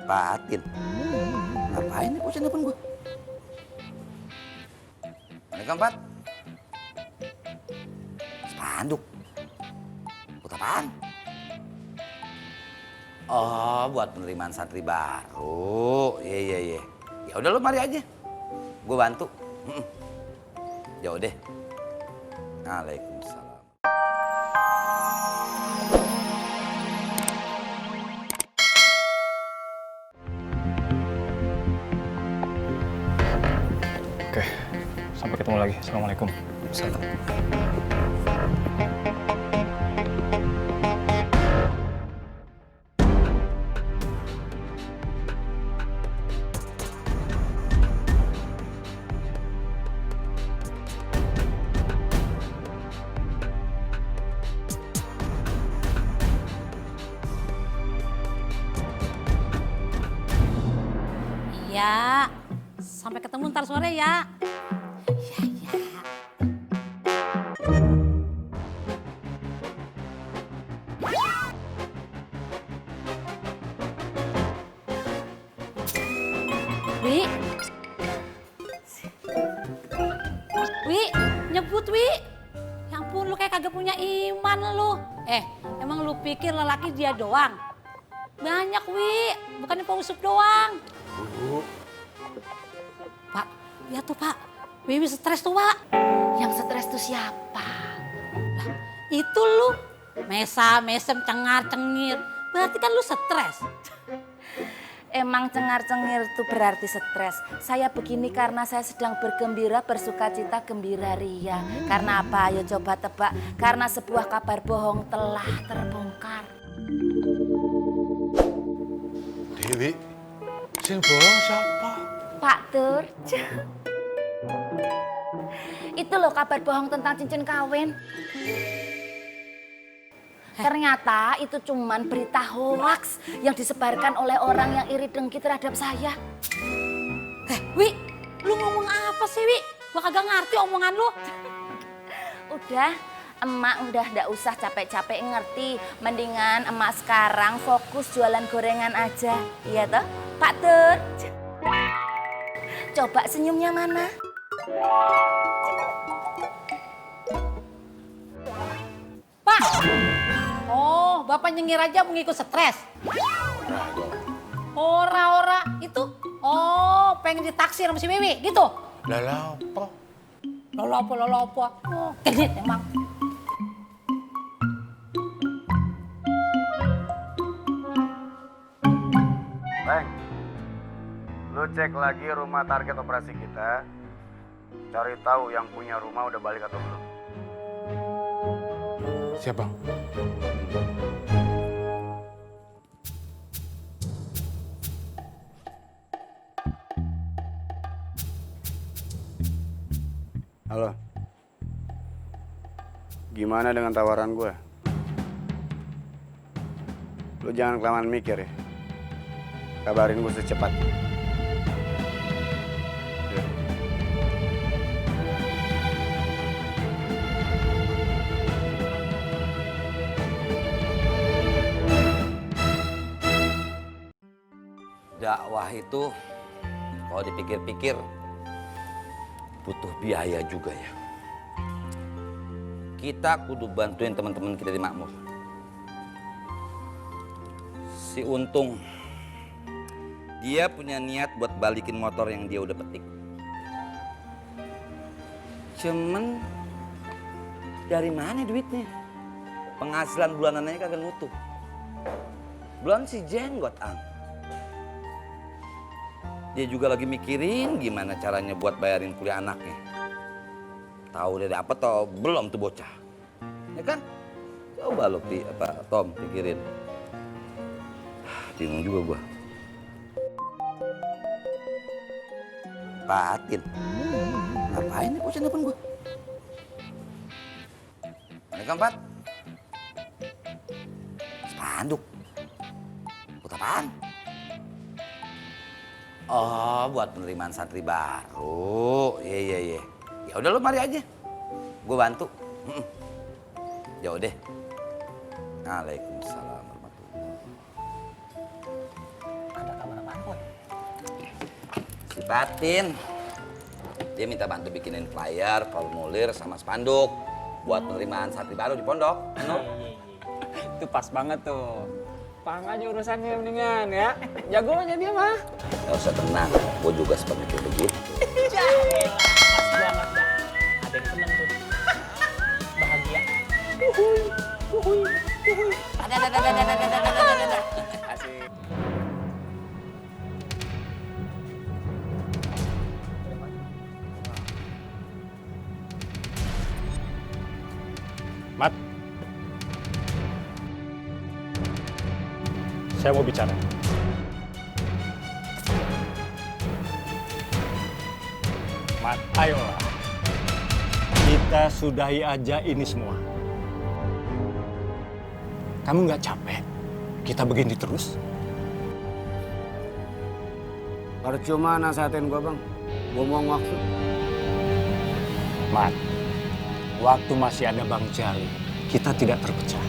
Patin. Ngapain nih bocah nelfon gua? Assalamualaikum, Pat. Spanduk. Buat apaan? Oh, buat penerimaan santri baru. Iya. Ya udah lu mari aja. Gua bantu. Jauh deh. Waalaikumsalam. Oke, sampai ketemu lagi. Assalamualaikum. Salam. Iya, sampai ketemu ntar sore ya. Iya. Wi, nyebut Wi. Ya ampun, lu kayak kagak punya iman lu. Emang lu pikir lelaki dia doang? Banyak Wi, bukannya Pak Usup doang. Pak, lihat tuh Pak, Wiwi stres tuh Pak. Yang stres tuh siapa? Lah, itu lu, mesem, cengar-cengir. Berarti kan lu stres. Emang cengar-cengir itu berarti stres. Saya begini karena saya sedang bergembira, bersuka cita, gembira ria. Karena apa? Ayo coba tebak. Karena sebuah kabar bohong telah terbongkar. Dewi, sing bohong siapa? Pak Tur. Itu loh kabar bohong tentang cincin kawin. Ternyata itu cuman berita hoaks yang disebarkan oleh orang yang iri dengki terhadap saya. Wi, lu ngomong apa sih Wi? Gua kagak ngerti omongan lu. Udah, emak udah ndak usah capek-capek ngerti. Mendingan emak sekarang fokus jualan gorengan aja. Iya toh, Pak Tur? Coba senyumnya mana? Pak! Oh, Bapak nyengir aja mau ngikut stres. Ora, itu. Oh, pengen ditaksir sama si Wiwi, gitu. Lah apa? Lolopo. Oh, genit emang. Bang, lu cek lagi rumah target operasi kita. Cari tahu yang punya rumah udah balik atau belum. Siap, Bang. Halo. Gimana dengan tawaran gue? Lu jangan kelamaan mikir ya. Kabarin gue secepatnya. Ya. Dakwah itu kalau dipikir-pikir butuh biaya juga ya. Kita kudu bantuin teman-teman kita di Makmur. Si Untung, dia punya niat buat balikin motor yang dia udah petik. Cuman dari mana duitnya? Penghasilan bulanannya kagak nutup. Belum si jenggot ang. Dia juga lagi mikirin gimana caranya buat bayarin kuliah anaknya. Tahu dia dapet atau belum tuh bocah? Ya kan? Coba lo Tom pikirin. Bingung juga gua. Patin. Ngapain nih bocah nelfon gua? Assalamualaikum, Pat. Spanduk. Buat apaan? Oh, buat penerimaan santri baru. Iya. Ya udah lu mari aja. Gue bantu. Jauh deh. Waalaikumsalam warahmatullahi. Ada kabar apa Fatin. Dia minta bantu bikinin flyer, formulir, sama spanduk buat penerimaan santri baru di pondok. No? Itu pas banget tuh. Pang aja urusannya mendingan ya. Jagonya dia mah. Gak usah tenang, gue juga seperti begitu. Pas banget dah. Ada yang seneng tuh. Bahagia. Uhuy. Asik. Mat. Saya mau bicara. Mat, ayolah. Kita sudahi aja ini semua. Kamu nggak capek? Kita begini terus? Percuma nasihatin gue bang, buang waktu. Mat, waktu masih ada Bang Jali, kita tidak terpecah.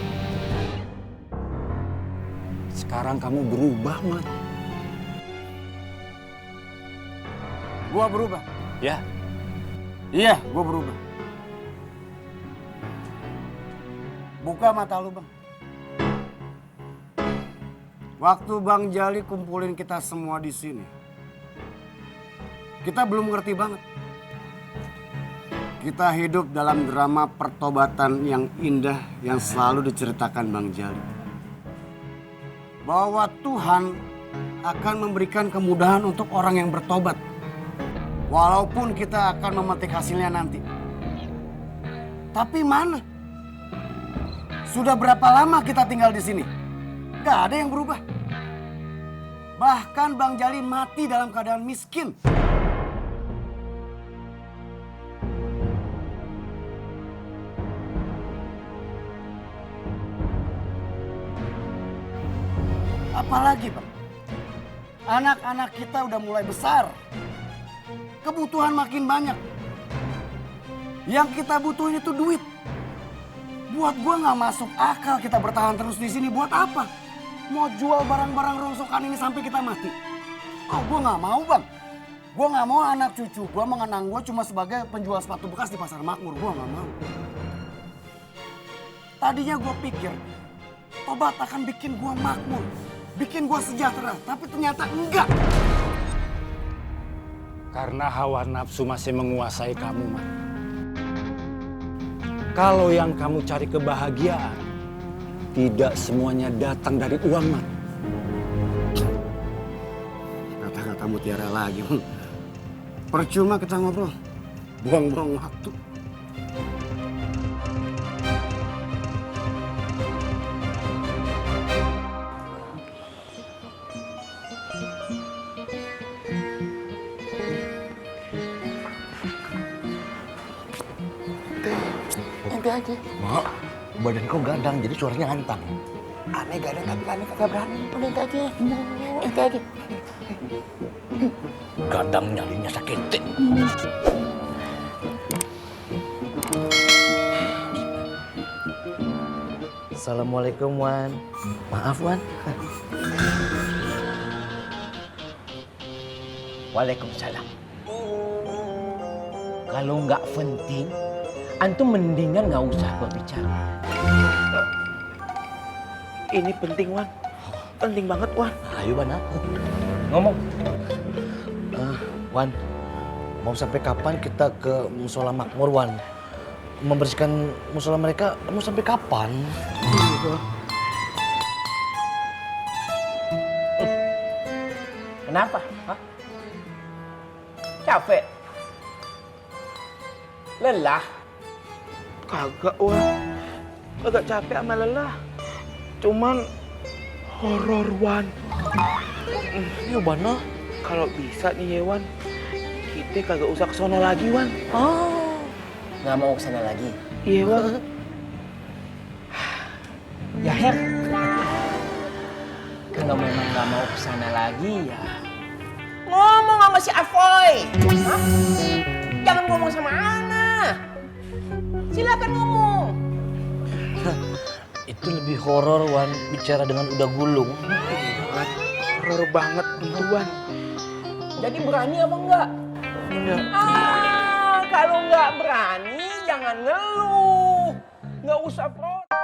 Sekarang kamu berubah, Mat. Gua berubah. Ya, Iya, gua berubah. Buka mata lu bang. Waktu Bang Jali kumpulin kita semua di sini, kita belum ngerti banget. Kita hidup dalam drama pertobatan yang indah yang selalu diceritakan Bang Jali. Bahwa Tuhan akan memberikan kemudahan untuk orang yang bertobat. Walaupun kita akan memetik hasilnya nanti. Tapi mana? Sudah berapa lama kita tinggal di sini? Gak ada yang berubah. Bahkan Bang Jali mati dalam keadaan miskin. Apalagi Bang, anak-anak kita udah mulai besar. Kebutuhan makin banyak. Yang kita butuhin itu duit. Buat gua nggak masuk akal kita bertahan terus di sini. Buat apa? Mau jual barang-barang rongsokan ini sampai kita mati? Oh, gua nggak mau bang. Gua nggak mau anak cucu gua mengenang gua cuma sebagai penjual sepatu bekas di pasar makmur. Gua nggak mau. Tadinya gua pikir tobat akan bikin gua makmur, bikin gua sejahtera. Tapi ternyata enggak. karena hawa nafsu masih menguasai kamu, Mat. Kalau yang kamu cari kebahagiaan, tidak semuanya datang dari uang, Mat. Kata-kata mutiara lagi. Percuma kita ngobrol. Buang-buang waktu. Ente aja. Mak, badan kau gadang jadi suaranya antang. Aneh gadang tapi aneh kagak berani. Udah ente aja. Ente aja. Gadang nyalinya sakit. Assalamualaikum, Wan. Maaf, Wan. Waalaikumsalam. Kalau nggak penting, antum mendingan nggak usah berbicara. Ini penting, Wan. Penting banget, Wan. Ayo, Wan. Ngomong. Wan, mau sampai kapan kita ke musola makmur, Wan? Membersihkan musola mereka, mau sampai kapan? Kenapa? Hah? Capek? Lelah? Kagak, Wan. Kagak capek sama lelah. Cuman horor, Wan. Iya, Wan. Kalau bisa nih, Wan, kita kagak usah kesono lagi, Wan. Oh, nggak mau kesana lagi? Iya, Wan. Ya, Her. Kalau memang nggak mau kesana lagi, ya. Ngomong sama si Afoy. Hah? Jangan ngomong sama Ana. Silakan ngomong. Itu lebih horor, Wan, bicara dengan udah gulung. Horor banget, Wan. Jadi berani apa enggak? Enggak. Kalau nggak berani jangan ngeluh. Nggak usah protes.